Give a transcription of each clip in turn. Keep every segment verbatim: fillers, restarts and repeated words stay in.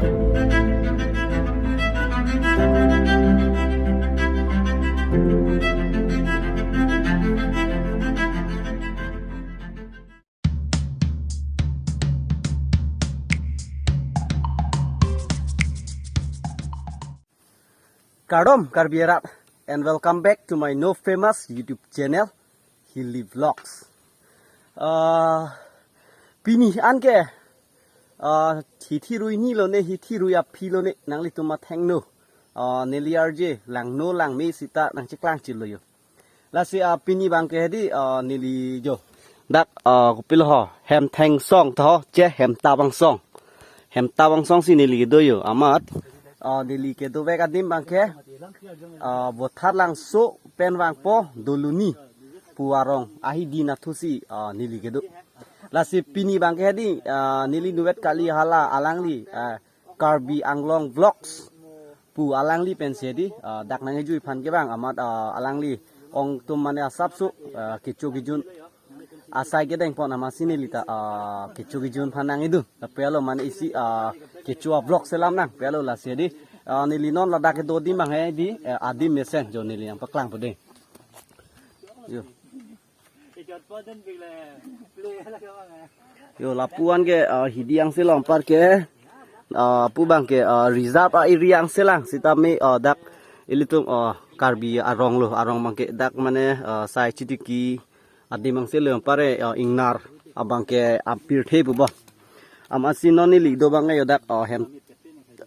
Kardom Karbi arat, and welcome back to my new famous YouTube channel, Hilly Vlogs. Ah, pini anke, ah, hithi rui ni lone, hithi rui aphi lone, nanglitum athengno. Ah, neli R J, langno langme sita nangcheklang chilo yo. Lasi, ah, pini abangke hedi, ah, neli jo. Dak, ah, kopilo ho, Hemthengsong tho, che Hemtabang Song. Hemtabang Song si neli kedo yo, amat. Ah, neli kedovek adim abangke, ah, Botharlangso pen vangpo Doluni pu arong ahidi nathu si, ah, neli kedo. Lasi pini abangke hedi, ah, neli nuvet kali hala alangli, ah, Karbi Anglong Vlogs pu alangli pensi hedi, ah, dak nangkejui aphan ke bang amat, ah, alangli ong atum mane asapso, ah, kecho kejun asai kedeng pon amatsi neli ta, ah, kecho kejun aphan nangkedun. Lapu alo mane isi, ah, kecho a vlog selam nang pu alo lasi hedi, ah, neli non ladak kedo adim abang hedi, eh, adim mesen jo neli nangpaklang pede. Yo. Yo, lapu anke, ah, hidi angse lo anparke, ah, pu abangke, ah, reserve a area angse lang sitame, ah, dak ilitum, ah, Karbi arong lo, arong abangke dak mane, ah, sai chitiki adim angse lo anpare, ah, ingnar abangke apirthe pu ba. Amatsi non neli do abang yo dak, ah, Hem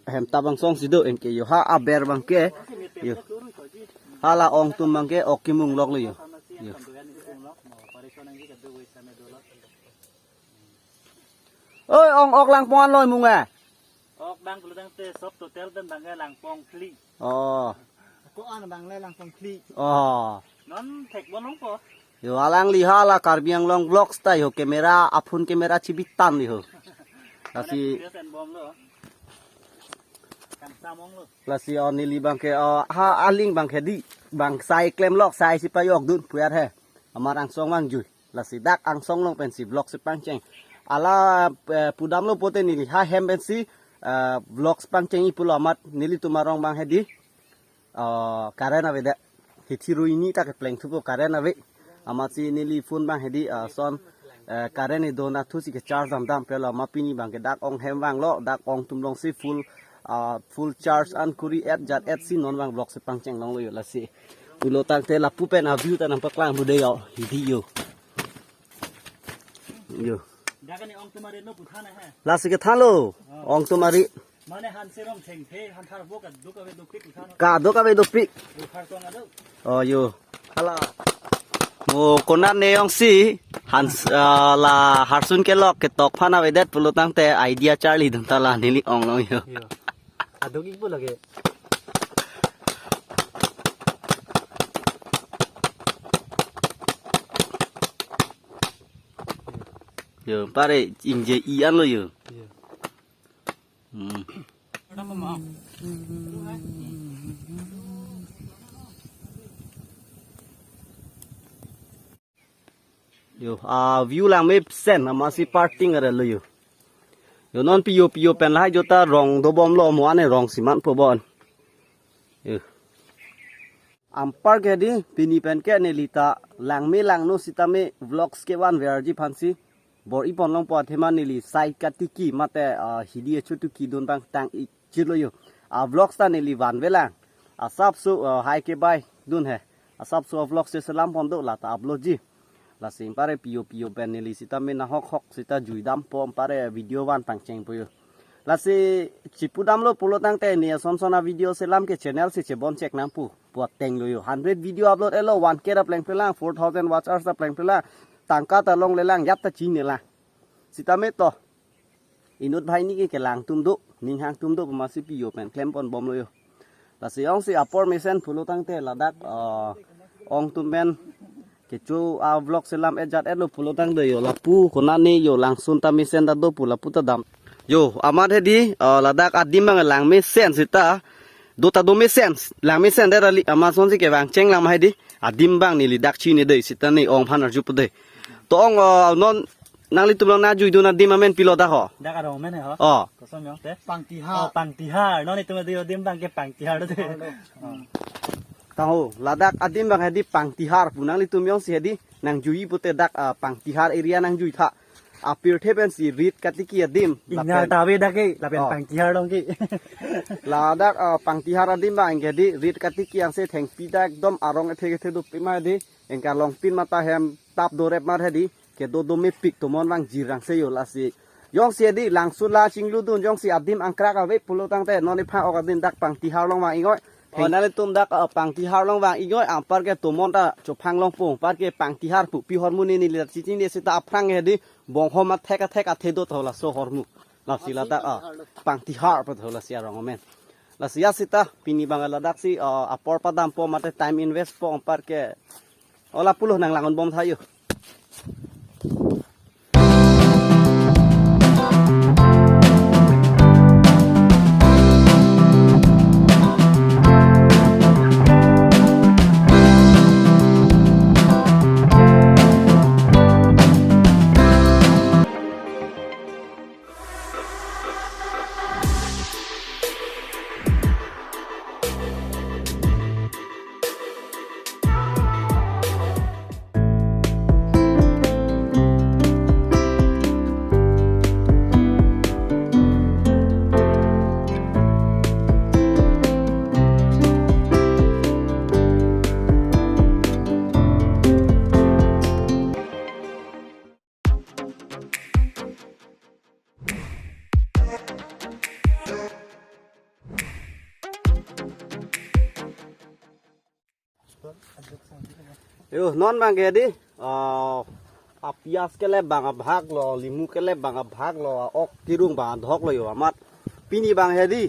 Hemtabang Song si do anke yo, ha aber abangke yo. Hala ong atum abangke ok kemung lok lo yo. Yo. Oi, ong ok langpong an lo imung eh. Ok abang pulo tangte sob total pen abangke langpong phli. Oh. Ko an abang le langpong phli. Oh. Non thek bon ong ko. Yo, alangli hala Karbi Anglong Vlogs ta yo, camera, aphun camera chibitan yo. Lasi, Bias and bom lo. Kangsam ong lo. Lasi, oh, neli abangke, oh, ha aling abangke di, bang sai klem lok, sai si pajok dun pu ya he. Amar angsong vangjui. Lasi dak angsong along pensi vlog si pangcheng. Hala, eh, pudamlo pote neli ha hem pensi, eh, vlog si pangcheng-i pulo amat nelitum arong abang hedi, ah, current avedet. Hithi rui ni ta kepleng thupo current ave. Amatsi neli phone abang hedi, ah, son, eh, current kedo nathu si kecharge damdam pelo amat pini abangke dak ong hem vanglo, dak ong atum along si full, ah, full charge an kuri et jat et si non abang vlog si pangcheng longlo yo lasi. Pulo tangte lapu pen a view ta nangpaklang bude yo, hidi yo. Yo. Dak ani ong atum ari no puthan he. Lasi kethanlo, ong atum ari. Mane hanserong thengthe, hanthar bo kaduk ave dopik puthan. Kaduk ave dopik. Bukhar tong ado. Oh, yo. Hala. Mo konat ne ong si, hans, ah, la harsun kelok ketok aphan avedet pulo tangte idea charli dun ta la neli ong long yo. Yo. Adung ikbo lage. Yo, pare ingje-i anlo yo. Yo. Hmm. Yo, ah, view langmesen, amatsi parking are lo yo. Yo non piyo piyo pen lahai jota rong dobomlo mo ane rong siman po bon. Yo. Anparke di pini penke neli ta langme langno sitame vlogs kevan verji aphansi bor-i pon longpo athema neli sai katiki mate, ah, hidi achutuki dun abang tang-i chilo yo. A vlogs ta neli vanvelang. Asapso, ah, hai kebai dun he. Asapso a vlogs si selam pon do la ta upload ji. Lasi anpare piyo piyo pen neli sitame nahok hok sita juidampo anpare video van pangchengpo yo. Lasi chipudamlo pulo tangte ne ason son a video selam ke channel si chebon chek nangpo. Puat tenglo yo. Hundred video upload elo, one K ta plengplelang, four thousand watch hours ta plengplelang. Tangka ta longlelang, yap ta chinelang. Sitame to. Inut banghini ke kelang atum do, ninghang atum do, amatsi piyo pen klem pon bomlo yo. Lasi ong si apor mesen pulo tangte ladak, eh, ong atum pen kecho a vlog selam et jat et lo pulo tangte yo lapu konane yo langsun ta mesen ta do pu lapu ta dam. Yo, amat hedi, eh, ladak adim abang langmesen sita, do ta do mesen, langmesen det kali, amat asonsi kevang chenglang ma hedi, adim abang neli dak chini dei sita ne ong aphan arjupo dei. To ong, eh, non Nanglitum along nangjuidun adim amen pilo dak ho? Dak arong amen ho. Oh. Koson yo te? Pangtihar. Oh, Pangtihar. Non itum adim, adim abang ke Pangtihar do te. Pangtihar do. Oh. Tahu, ladak adim abang hedi Pangtihar pu, nanglitum jongsi hedi nangjui pute dak, ah, Pangtihar area nangjui tha. Apirthe pensi rit katiki adim. Ingnar lapen ta ave dak ke, lapen Oh. Pangtihar along ke. Ladak, ah, Pangtihar adim abang ke hedi rit katiki angse thengpi dak ekdom arong ethe ethe dopik ma hedi. Anke along pin mate hem tap dorep mar hedi. Kedo domepik tomon vangji rang se yo lasi. Jongsi hedi langsun la chingludun jongsi adim angkrak ave pulo tangte non ipha ok adim dak Pangtihar along vang-ik noi. Oh, nanglitum dak, eh, Pangtihar along vang-iknoi, anpar ke tomon ta chophang longpo, anpar ke Pangtihar pu pi ahormu neli la chichini seta aphrang hedi bonghom athek athek athe do tho laso ahormu. Lasi ladak, ah, Pangtihar pu tho lasi arong amen. Lasi ya seta pini abang ladak si, ah, apor padampo mate time investpo anpar ke. Oh, lapulo nanglang-un bom tha yo. Yo, non abang ke hedi, ah, apias kelep abang abhag lo, limu kelep abang abhag lo, ok kirung abang adhok lo yo, amat pini abang hedi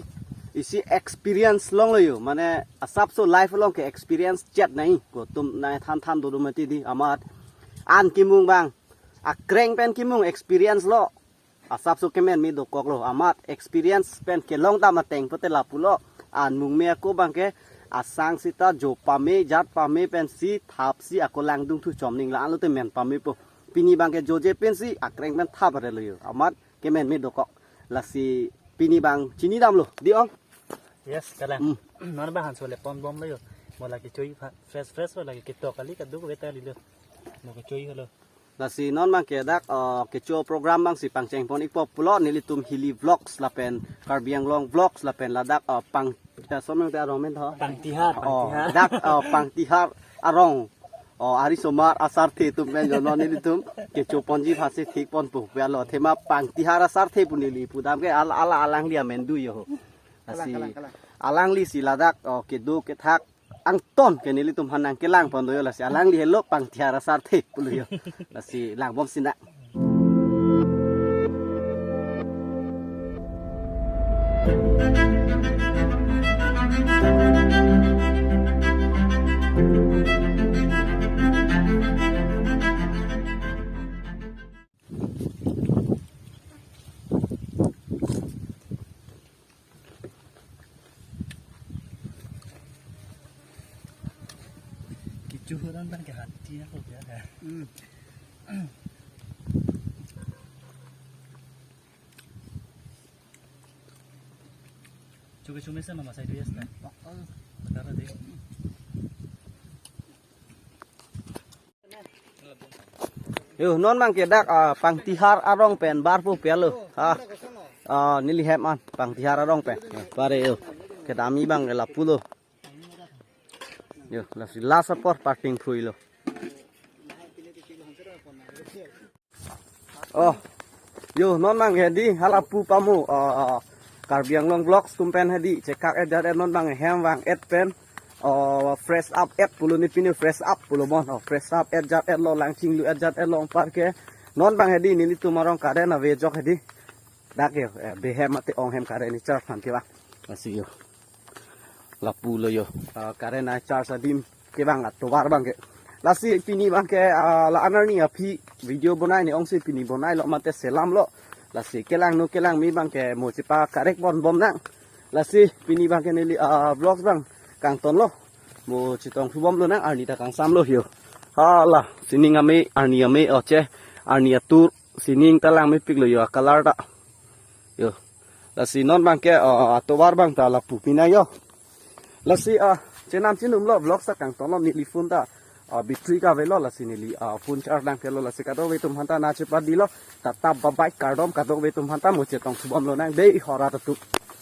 isi experience longlo yo, mane asapso life along ke experience chet nai, kotum nai than than dodo mati hedi, amat an kimung abang, akreng pen kimung experience lo. Asapso kemen me dokok lo, amat experience pen kelong dam ateng pute lapulo. An mungme ako abang ke asang seta jo pame jat pame pensi thapsi ako langdung thu chomning la-an lote men pamepo. Pini abang ke joje pensi akreng pen thap arelo yo. Amat kemen me dokok. Lasi pini abang chinidamlo, di ong? Yes, kalang. Hmm. Non abang hanso le pon bomlo yo. Mo la kechoi aphan. Fresh fresh mo la ketok kali kaduk kave ta lilo. Mo kechoi holo. Lasi non abang ke dak, eh, kecho program abang si pangcheng pon-ikpo pulo nelitum Hilly Vlogs lapen Karbi Anglong Vlogs lapen ladak, eh, pang, kita someng te arong amen tho. Pangtihar, oh, Pangtihar. Dak, eh, Pangtihar arong. Oh, ari somar asarthe atum pen jo non nelitum kecho ponji phasi thik ponpo. Puya lo thema Pangtihar asarthe pu neli pudam ke al-, ala alangli amen do yo. Lasi kalang, kalang, kalang. Alangli si ladak, oh, kedo kethak angton ke nelitum aphan nangkelang pon do yo, lasi alangli helo Pangtihar asarthe pulo yo. Lasi lang bom sinang. Kecho huran abang ke hati ako kya hai. Hmm. Chuke chume sa mama sai duyas na. Bakal. Bakal deh. Yo, non abang ke dak, ah, Pangtihar arong pen barpo puya lo. Ha. Ah, neli hem an Pangtihar arong pen. Yo, pare yo. Kedam-i abang ke lapulo. Yo, lasi last apor parting phui lo. Oh. Yo, non abang ke hedi hala pu pamu, ah, ah, Karbi Anglong Vlogs atum pen hedi chekak-et jat-et non abang hem vang-et pen, oh, fresh up-et pulo ne pine fresh up pulo mon, oh, fresh up-et jat-et lo, lang chinglu-et jat-et lo anpar ke. Non abang hedi nelitum arong current ave ajok hedi. Dak yo, eh, behem mate ong hem current ni charge aphan kevang. Lasi yo. Lapulo yo. Ah, current a-charge adim kevang atovar abang ke. Lasi pini abang ke, ah, la-an arni aphi video bonai ne ong si pini bonailo mate selamlo. Lasi kelang no kelang me abang ke mo chepa-correct pon bom nang. Lasi pini abang ke neli, ah, vlogs abang kangtonlo. Mo chetong thu bomlo nang, arni ta kangsamlo yo. Hala, sining ame, arni ame, oche, arni atur. Sining ta lang mepiklo yo, a-color ta. Yo. Lasi non abangke, ah, atovar abang ta lapu pinang yo. Lasi, ah, chenam chinumlo, vlog sa kangtonlo, neli phone ta, ah, battery kavelo, lasi neli, ah, phone charge dam kelo, lasi kadokave atum aphanta nangchepadilo, tata bye bye kardom, kadokave atum aphanta mo chetong thubomlonang dei, hora tutu.